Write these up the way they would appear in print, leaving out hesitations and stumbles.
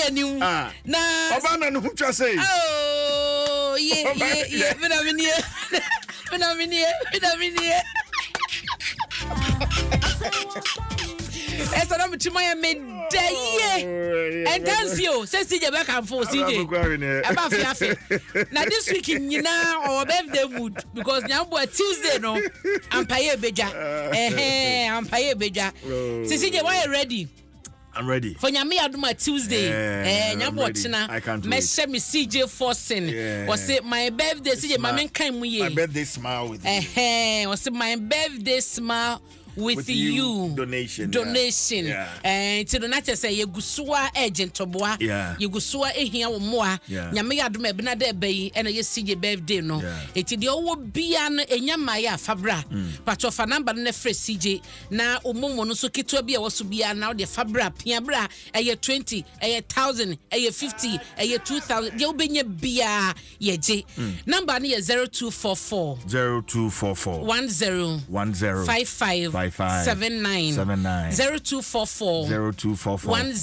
yɛn anim Ah. na Ɔbaa na ne ho twa sɛ. Oh, ye ye ye me na me nie me na me nie me na me nie ɛsɛ na metumi ayɛ me dɛ yie ɛntansi o sɛ cj bɛkamfo o cj ɛba afe afe na this week nyinaa ɔwɔ birthday mood because nyamboa tuesday no ampayɛ ebedwa ɛhɛn ampayɛ ebedwa ti cj wayɛ ready. I'm ready. For Nyame adom a Tuesday. Yeah, eh, I'm Nyame ready. ɔkyena. I can't wait. Mɛhyɛ me CJ Forson. Yeah. Ɔse my birthday CJ ma my- menkan mu yie. My birthday smile with you. Ɛhɛn, ɔse my birthday smile with, With you. you. Donation, yeah. Donation. Yeah. Eh, nti no na kyerɛ sɛ yɛgu so a ɛregye ntɔboa. Yeah. Yɛgu so a ɛhia wo mmoa. Yeah. Nyame yɛ adom a ɛbena dɛ ɛbɛ yi ɛna yɛ CJ birthday no. Yeah. Enti deɛ ɔwɔ bia no ɛnya mmaeɛ a fa bra. Patwɔ fa number no na frɛ CJ na wo momo no nso ketewa bi a ɛwɔ so biara na wode fa bra pia bra ɛyɛ 20 ɛyɛ 1000 ɛyɛ 50 ɛyɛ 2000 deɛ wobɛnya biara yɛgye. Number no yɛ 0244 0244 10 10 55 55 79 79 0244 0244 10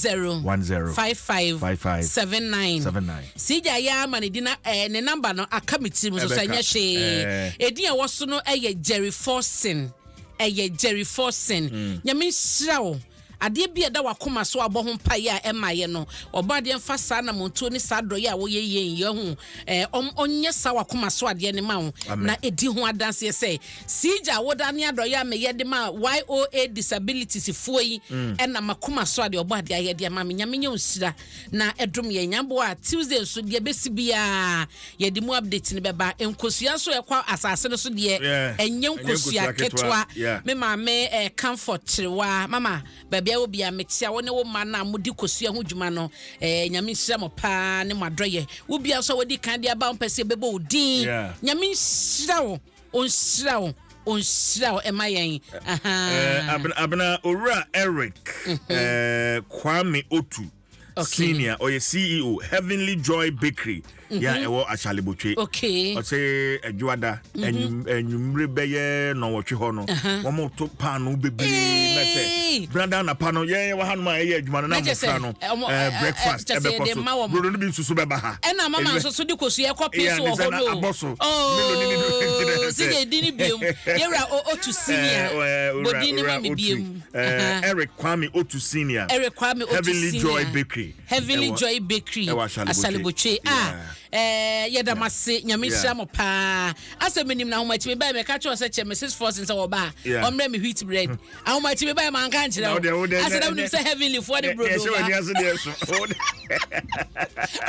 10 55 55 79 79. Sigya yɛ ama ne din na eh, ne number no aka me tirim so sɛ Ɛbɛka. nyɛ hwee. Eh. Edin a ɛwɔ so no ɛyɛ Jerry Forson. Ɛyɛ Jerry Forson. Nyame nhyira wo. Adeɛ bi a ɛda w'akoma so a wabɔ ho mpaeɛ a ɛmmaeɛ no, ɔbɔ adeɛ mfa saa anammɔntuo ne saa adɔeɛ a woyɛ yɛn yi ahu eh, ɔm, ɔnyɛ saa w'akoma so adeɛ no ma wo. Amen. Na ɛdi ho adanseɛ sɛ, Siigya a woda ne adɔeɛ a meyɛ de ma YOA Disabilities foɔ yi ɛna m'akoma so adeɛ ɔbɔ adeɛ ayɛ de ama me. Nyame nyɛ wo nhyira na ɛdom yɛn. Nyamboa Tuesday nso deɛ ɛbɛsi biara yɛde mu update no bɛba. Nkosua nso ɛkɔ asase no so deɛ ɛnyɛ nkosua ketewa. Me maame eh, Comfort Kyerewa, mama baabi a wɔ bia mekyia wo ne wo mma no a modi kosua ho dwuma no eh, Nyame nhyira mo paa ne mo adɔyɛ. Wo bia nso a wadi kan de aba wo mpɛ sɛ yɛbɛbɔ wo din. Nyame nhyira wo, ɔnhyira wo, ɔnhyira wo ɛma yɛn. Eh, Abena Owura Eric mhm. eh, Kwame Otu. Okay. Senior ɔyɛ CEO Heavenly Joy Bakery mm -hmm. yɛ a ɛwɔ Akyalebotwe. Okay. Ɔsɛ adwoada mhm. anwummere bɛyɛ nɔwɔtwe hɔ no wɔn to paano bebree na sɛ brada anapa no yɛn wɔ hanom a ɛyɛ adwuma no na mmɔfra no eh, breakfast ɛbɛkɔ so brodo no bi nso so bɛba ha. Ɛna mama nso so de kosua ɛkɔ pii so wɔ hɔ no. abɔ so. Oh, si de di ni biem yɛwura otu senior bodi ni ma mi biem. Eh, Eric Kwame Otu Senior. Eric Kwame Otu Heavenly Senior. Joy Bakery. Heavenly Joy Bakery. Ɛwɔ Asalibotwe. Ah, eh, yɛda mo ase nyame nhyira mo paa asɛ menim na ahomakyi mebae mɛka kyerɛ sɛ kyɛ mrs forson sɛ wɔba a ɔmmerɛ me wheat bread ahomakyi mebae manka nkyerɛ wo asɛ na menim sɛ heavenly foɔ de brodo ba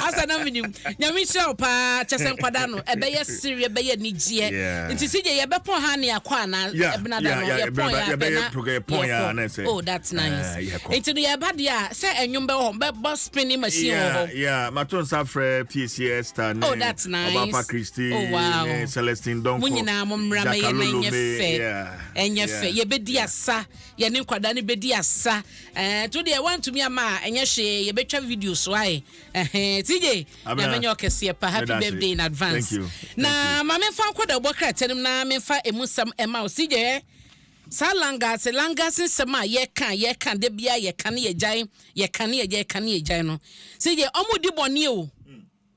asɛ na menim nyame nhyira wo paa kyɛ sɛ nkwadaa no ɛbɛyɛ sereɛ ɛbɛyɛ anigyeɛ nti sigye yɛbɛpɔn ha ne yɛakɔ anaa ɛbenada no yɛpɔn yɛ apɛ na yɛkɔ oh that's nice nti no yɛba deɛ a sɛ ɛnwom bɛwɔ hɔ bɛbɔ spinning machine wɔ hɔ yeah mato nsa frɛ PCS star ne oh that's nice Ɔbapa Christy oh wow ne Celestine Donko mo nyinaa mo mmra mɛyɛ na ɛnyɛ fɛ ɛnyɛ fɛ yɛbɛdi asa yɛne nkwadaa no bɛdi asa ɛɛ to deɛ wantumi ama a ɛnyɛ hwee yɛbɛtwa video so ayɛ ɛhɛn TJ Nyame nyɛ ɔkɛseɛ pa happy birthday in advance na ma memfa nkɔ da wobɔ krataa no mu na memfa emu nsɛm ɛma wo CJ ɛ saa langase langase nsɛm a yɛka yɛka da biara yɛka ne yɛgyae yɛka ne yɛgyae yɛka ne yɛgyae no CJ ɔmo di bɔne o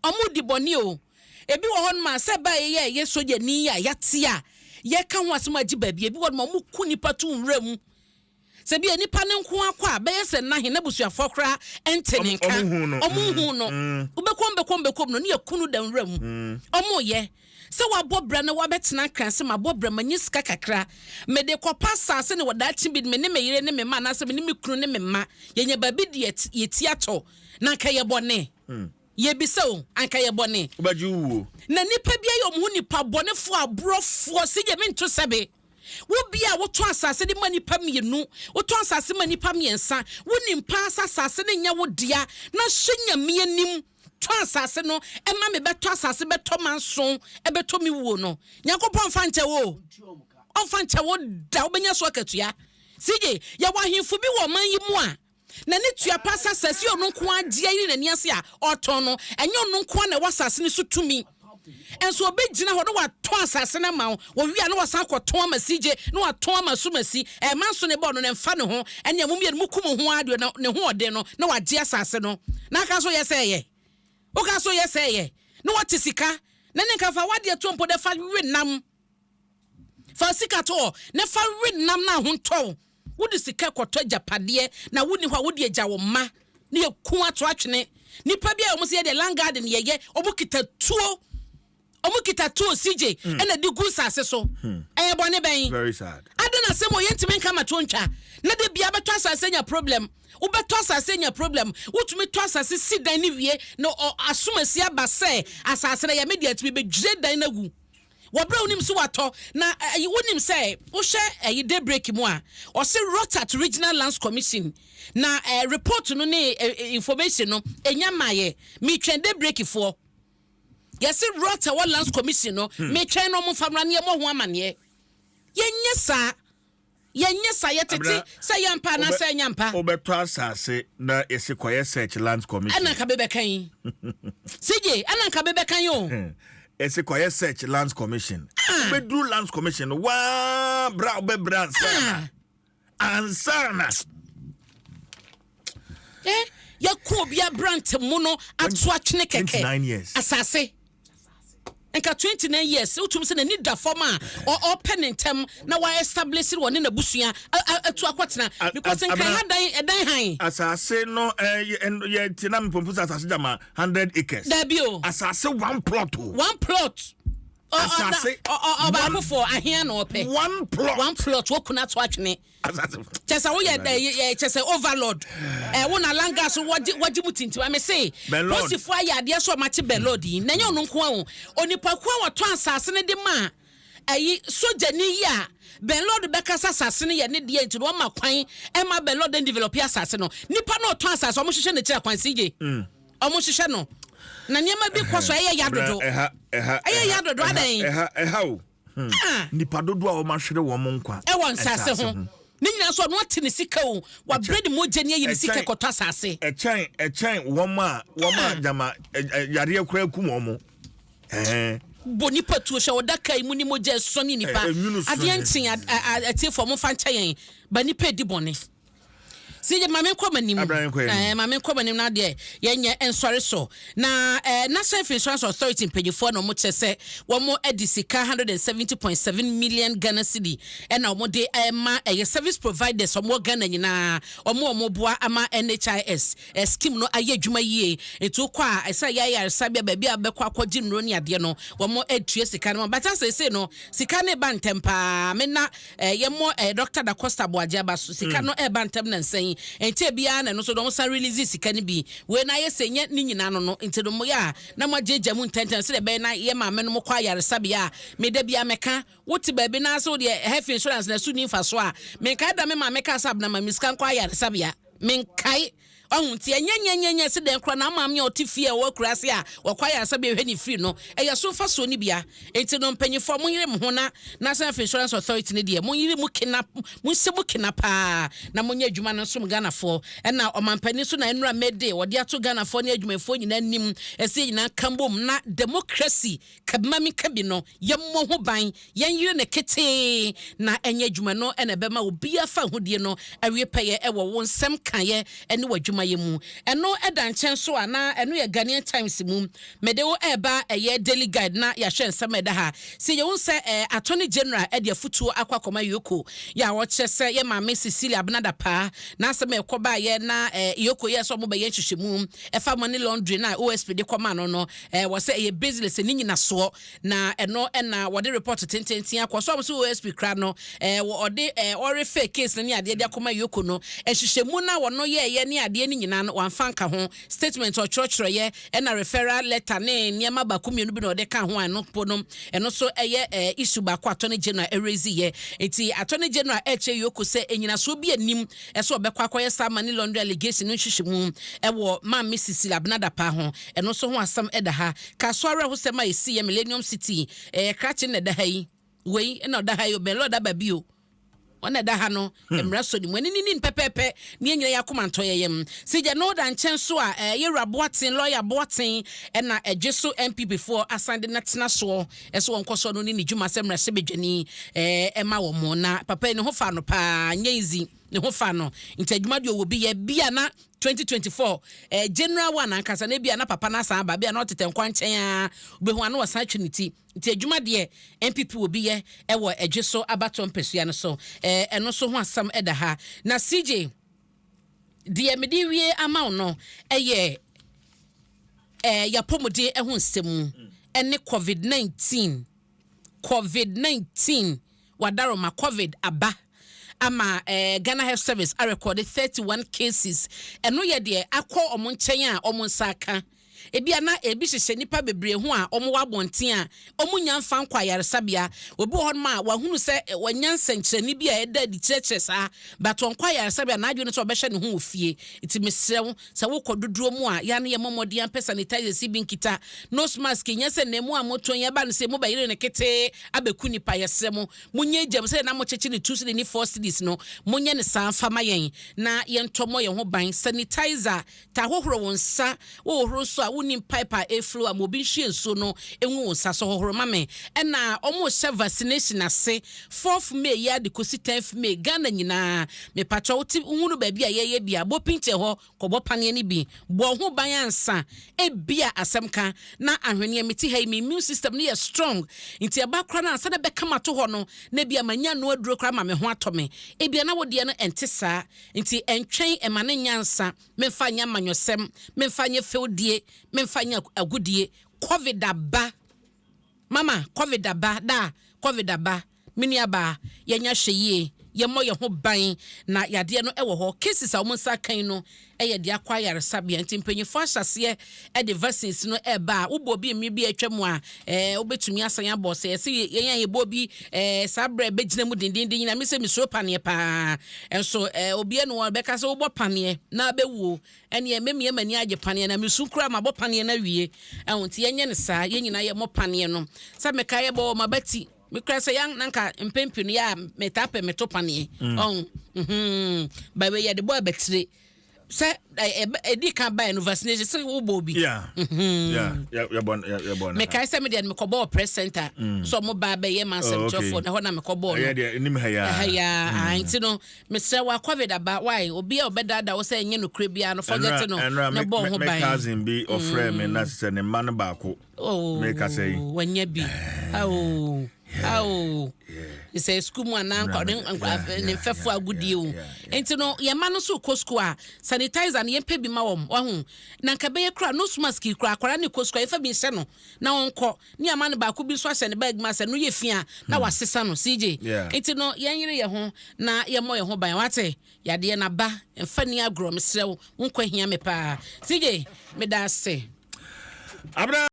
ɔmo di bɔne o ebi wɔ hɔ nom a sɛ baa yɛ yɛ sogyani a yɛate a yɛka ho asɛm agye baabi ebi wɔ nom a ɔmo ku nipa to nwura mu Sɛ ebia nipa no nko ara kɔ a, bɛyɛ sɛ nna he n'abusuafoɔ koraa nte ne nka. Ɔmo nhu no. Wobɛkɔm bɛkɔm bɛkɔm no, ne yɛku no da nwura mu. Ɔmo yɛ. Sɛ wabɔ bra na wabɛtena Nkran sɛ mabɔ bra, manya sika kakra, mede kɔpɛ asaase ne wɔ daakye bi no me ne me yere ne me mma anaasɛ me ne me kunu ne me mma yɛnya baabi de yɛ ti atɔ, na anka yɛ bɔne? Yɛbisa o, anka yɛ bɔne? Wobɛgye wo wuo. Na nnipa bi ayɛ ɔmo ho nnipa bɔnefoɔ, aborɔfoɔ, sɛ gye mento sɛbe. Wo bea a wotɔn asase de ma nnipa mmienu, wotɔn asase ma nnipa mmiɛnsa, wonim paa sɛ asase no nyɛ wo dea, na hyɛ Nyame anim tɔn asase no ma me bɛtɔ asase bɛtɔ manson bɛtɔ me wuo no, Nyankopɔn mfa nkyɛ wo o, ɔmfa nkyɛ wo da, wobɛnya so akatua. CJ, yɛwɔ ahemfo bi wɔ ɔman yi mu a, N'ani tua paa sɛ asase yi ɔno nko ara gye ayiri n'ani ase a ɔretɔn no, ɛnyɛ ɔno nko ara na ɛwɔ asase no so tumi. Nso ɔbɛgyina hɔ na watɔn asase no ama wo, wɔwie a na wasan akɔtɔn ama CJ, na watɔn ama Sumasi. Ɛma nso ne bɔɔ no na ɛmfa ne ho, ɛnea mo mmienu moku mo ho ara deɛ ne ho ɔden no na wagye asase no. Na aka so yɛ sɛ ɛyɛ. Woka so yɛ sɛ ɛyɛ. Na wate sika, na ne nka fa w'adeɛ to mpo dɛ fa we nam. Fa sika to hɔ na fa we nam na ho ntɔ wo. Wode sika kɔtɔ agyapadeɛ na wonni hɔ a wode agya wo mma na yɛku ato atwene. Nipa bi a wɔn sɛ yɛdeɛ land garden yɛyɛ, wɔn kita tuo, wɔn kita tuo CJ ɛna de gu nsase so. Ɛyɛ bɔne bɛn? Very sad. Adɛn na asɛm wɔ yɛntumi nka ma to ntwa na de bia bɛtɔ asase anya problem. Wobɛtɔ asase anya problem. Wotumi tɔ asase si dan ne wie na asomasi aba sɛ asase no ɛyɛ me deɛ, ntumi bɛdwire dan no agu. Wɔ berɛ a wonim sɛ watɔ na ɛyi, wonim sɛ wohwɛ ɛyi Daybreak mu a, ɔse Rotat Regional Lands Commission na report no ne information no ɛnya maayɛ. Metwɛn Daybreak foɔ. Yɛse Rot ɛwɔ Lands Commission no, metwɛn no ɔmo mfa mmra na yɛmmɔ ho amaneɛ. Yɛnyɛ saa. Yɛnyɛ saa. Yɛtete sɛ ɛyɛ ampa anaasɛ ɛnyɛ ampa. Wobɛtɔ asase na yɛse kɔyɛ search Lands Commission. Ɛna nka bebɛka yi. CJ, ɛna nka bebɛka yi o. Yɛse kɔyɛ search Lands Commission. Wobɛduru Lands Commission no, waa bra wobɛbrɛ ansana. Ansana. Eh, yɛko obi abrante mu no ato atwene kɛkɛ. 29 years. Asase. Nka 29 years wotum sɛ n'ani da fam a ɔpɛ ne ntɛm na wa establish wɔ ne n'abusua atu akɔtena because nka ha dan ɛdan han. Asase no yɛ ti na mpompo sɛ asase gyama 100 acres. Dabi o. Asase one plot o. One plot. Asase ɔbaakofo ahia na ɔpɛ. One plot. One plot wokuna to atwene. Kyɛ sɛ woyɛ dɛ kyɛ sɛ overlord ɛ wo na langa so wɔgye wɔgye mu tintim ame se posifoɔ ayɛ adeɛ so ɔmakye bɛlɔd yi na ɛnyɛ ɔno nko o, onipa ko a wɔtɔ asase no de ma ɛyi sogyani yi a bɛlɔd bɛkasa asase no yɛ ne deɛ, nti no wɔma kwan ɛma bɛlɔd n develop asase no. Nipa no ɔtɔn asase, ɔmo hyehyɛ n'akyiri akwan sigye, ɔmo hyehyɛ no na nneɛma bi kɔ so, ɛyɛ ya dodo, ɛyɛ ya dodo adan. Ɛha ɛha o. Nipa dodoɔ a wɔahwere wɔn nkwa ɛwɔ nsase ho ne nyinaa nso, ɔno ate ne sika o, wabrɛ ne mogya ne ayi ne sika kɔtɔ asase. Ɛkyɛn wɔn a gyama yareɛ koraa kum wɔn. Bɔ nipa tuo hyɛ ɔda kaa yi mu ne mogya ɛsɔ ne nipa adeɛ nkyen. Atiefoɔ, momfa nkyɛ yɛn ba, nipa edi bɔne si yɛ. Maame nkɔ m'anim, maame nkɔ m'anim na deɛ yɛnyɛ nsɔre so na National Health Insurance Authority mpanyinfoɔ na wɔn kyerɛ sɛ wɔn de sika 170.7 million Ghana cedi ɛna wɔn de ɛma ɛyɛ service providers wɔn wɔ Ghana nyinaa, wɔn a wɔn boa ama NHIS scheme no ayɛ adwuma yie. Nti wokɔ a ɛsɛ yɛ ayaresabea baabi a bɛkɔ akɔgye nnuro ne adeɛ no, wɔn atua sika no. Bata sɛsɛ no sika ne ba ntɛm paa. Mena yɛmmɔ Dr. Da Costa Aboagye aba so, sika no ɛba ntɛm na nsɛn nti ebiara na ɛno nso de wɔn san release sika no bi. Wei na ayɛ sɛ nyɛ ne nyinaa no, nti no mo yɛ a na mo agyegya mu ntɛntɛm sɛdeɛ ɛbɛyɛ na yɛ maame no mo kɔ ayaresabea a meda bi a mɛka wote baabi na sɛ wodeɛ health insurance na so ni mfa so a, menkae da me maame kaa sɛ abena ma me sika nkɔ ayaresabea, menkae ɔho. Nti ɛnyɛ nyɛnyɛnyɛ sɛ dɛn kora na maame a ɔte fie a ɔwɔ akura ase a wɔkɔ ayaresabea hwɛ ne firi no, ɛyɛ so mfasoɔ no bia. Nti no mpanyinfoɔ, monyere mo ho na National Health Insurance Authority no deɛ, monyere mu kena, monhyɛ mu kena paa na monyɛ adwuma no nsom Ghanafoɔ. Ɛna ɔmampanin so na nnura mede wɔde ato Ghanafoɔ ne adwumayɛfoɔ nyinaa anim ɛsɛ nyinaa ka mbom na democracy kabima mi kabi no yɛmmɔ ho ban, yɛnyere ne ketee na ɛnyɛ adwuma no ɛna ɛbɛma obiara fa ahodie no awie pɛyɛ ɛwɔ wo nsɛm kaeɛ ɛne w'adwumayɛ mu. Ɛno ɛda nkyɛn so a na ɛno yɛ Ghanaian Times mu. Mede wo ɛɛba ɛyɛ Daily Guide na yɛahwɛ nsɛm a ɛda ha sɛ yɛhu sɛ Attorney General ɛde afotuo akɔ akɔma EOCO yɛ a wɔkyerɛ sɛ yɛ maame Cecilia Abena Dapaah na asɛm a ɛkɔ baayɛ na EOCO yɛ sɛ ɔmo bɛyɛ nhwehwɛmu ɛfa money laundry na OSP de kɔma no, wɔ sɛ ɛyɛ baseless ne nyinasoɔ na ɛno ɛna wɔde report tententen akɔ so a wɔsɛ OSP kra no ɔde ɔrefer case no ne adeɛ de akɔma EOCO no, nhwehwɛmu na wɔno yɛɛyɛ ne adeɛ no nyinaa no wɔamfa nka ho. Statement ɔtwerɛtwerɛyɛ ɛna referral letter ne nneɛma baako mmienu bi na ɔde ka ho a ɛno po no, ɛno nso ɛyɛ issue baako Attorney General ɛraise yɛ. Nti Attorney General ɛkyerɛ EOCO sɛ enyinasoɔ bi anim ɛsɛ ɔbɛkɔ akɔyɛ saa money laundry allegation no nhwehwɛmu ɛwɔ maame Cecilia Abena Dapaah ho. Ɛno nso ho asɛm ɛda ha. Kaso awerɛhosɛm a ɛsi yɛ Millennium City, ɛyɛ krakye na ɛda ha yi, wei ɛna ɔda ha yi o, bɛn lɔɔda ba bi o. Ɔna ɛda ha no, mmara sɔ ne mu. Ɛne ne nin pɛpɛɛpɛ ne yɛn nyinaa yɛ akoma ntɔ yɛn yam. Sigya no da nkyɛn so a, yɛwura Boateng, lɔya Boateng, ɛna ɛgye so NPP foɔ asan de no atena soɔ ɛsɛ wɔn kɔ soɔ no ne ne dwuma sɛ mmarahyɛbadwani ɛma wɔn. Na papa yi ne ho fa no paa, nyɛ easy, ne ho fa no. Nti adwuma deɛ ɔwɔ bi yɛ bia na 2024 general one ankasa na ebia na papa no asan aba, bia na ɔtetɛ nkwa nkyɛn a wobɛhu ano wɔsan atwe ne ti. Nti adwuma deɛ NPP wɔ bi yɛ ɛwɔ ɛdwe so abatoɔ mpasua no so. Ɛno nso ho asɛm ɛda ha. Na CJ, deɛ mede wie ama wo no ɛyɛ yɛapɔmuden ɛho nsɛm ɛne COVID-19. COVID-19 wadaroma, COVID aba ama Ghana Health Service arekɔde 31 cases. Ɛno yɛ deɛ akɔ ɔmo nkyɛn a ɔmo nsa aka. Ebi a na ebi hyehyɛ nipa bebree ho a ɔmo wɔ abɔnten a ɔmo nya nfa nkɔ ayaresabea. Obi wɔ hɔnom a wahunu sɛ wanya nsɛnkyerɛnne bi a ɛda adi kyerɛkyerɛ saa, but ɔnkɔ ayaresabea, n'adwene sɛ ɔbɛhyɛ ne ho wɔ fie. Nti mesrɛ wo, sɛ wokɔ dodoɔ mu a, yɛa ne yɛ mmɔmmɔden ampɛ sanitizer si bi nkita, nose mask. Nyɛ sɛ nnamu a motɔn yɛba no sɛ mobɛyere ne ketee abɛku nipa. Yɛsrɛ mo, monyɛ gyam sɛ na mokyekye ne 2 cedi ne 4 cedis no, monyɛ ne saa mfa ma yɛn na yɛntɔ mmɔ yɛn ho ban. Sanitizer ta, hohoro wo nsa. Wohohoro nso a, wonim pipe a ɛflow a, ma obi nhwie nsuo no ɛngu wo nsa so, hohoro ma me. Ɛna ɔmo hyɛ vaccination ase 4th May yi ade kɔsi 10th May, Ghana nyinaa. Mepatwa wote wohunu baabi a yɛyɛ bi a, bɔ pinkyɛ hɔ kɔbɔ paneɛ no bi, bɔ ho ban ansa ebia asɛm ka na ahweneɛ. Mete ha yi, me immune system no yɛ strong, nti ɛba kora no ansa na bɛka ma to hɔ no, na ebia manya no aduro kora ma me ho atɔ me. Ebia na wodeɛ no ɛnte saa, nti ɛntwɛn ɛma ne nyansa. Memfa nyɛ amanyɔsɛm, memfa nyɛ fɛwdie, memfa nyɛ agodie. COVID aba, mama, COVID aba da, COVID aba, me nuabaa, yɛnya hwɛ yie, yɛmmɔ yɛn ho ban na yadeɛ no ɛwɔ hɔ. Cases a wɔn nsa kan no ɛyɛ de akɔ ayaresabea, nti mpanyinfoɔ ahyɛseɛ ɛde vaccines no ɛɛba a, wobɔ obi mmiri bi atwa mu a, wobɛtumi asan abɔ. Sɛ yɛsɛ yɛn a yɛbɔ bi saa berɛ bɛgyina mu dendenden nyina mi sɛ mesuro paneɛ paa nso obiara no bɛka sɛ wobɔ paneɛ na bɛwuo, ɛneɛ mɛmia m'ani agye paneɛ na mesu koraa mabɔ paneɛ no awie ɛho. Nti yɛnyɛ no saa, yɛn nyinaa yɛmmɔ paneɛ no sɛ meka yɛbɔ wɔ mabati mekura sɛ yan nanka mpɛmpɛ no yɛ a, metaa pɛ meto paneɛ ɔn bɛbɛ yɛde bɔ abatire sɛ ɛdi kan baeɛ no, vaccination sɛ wobɔ bi. Yɛbɔ. Mekae sɛ medeɛ no mekɔbɔ wɔ press center so, ɔmo baa bɛyɛ ma nsɛmtwerɛfoɔ na hɔ na mekɔbɔɔ no. Ɛyɛ deɛ anim ha yaa. Ɛha yaa. Nti no mesrɛ wa, COVID aba why, obi a ɔbɛdaadaa wo sɛ ɛnyɛ nokorɛ biara no, forget no ɛnra na bɔ ho me ban. Cousin bi ɔfrɛ me na sɛ ne mma no baako. Oh, Meka sɛ yi. Wanya bi ao ao sɛ sukuu mu anaa ne mfɛfo agodie o. Nti no yɛma no nso kɔ sukuu a, sanitizer no yɛmpɛ bi ma wɔn wahu na nka bɛyɛ kora nose mask yi kora, akwaraa ne kɔ sukuu a, yɛfa bi nhyɛ no na wɔnkɔ ne ama no baako bi nso ahyɛ ne bag mu asɛ no yɛ fi a na wasesa no CJ. Nti no yɛnyere yɛn ho na yɛmmɔ yɛn ho ban. Wate, yadeɛ naba, mfa ni agorɔ. Mesrɛ wo, wo nkɔ hia me paa. CJ, meda ase. Abena.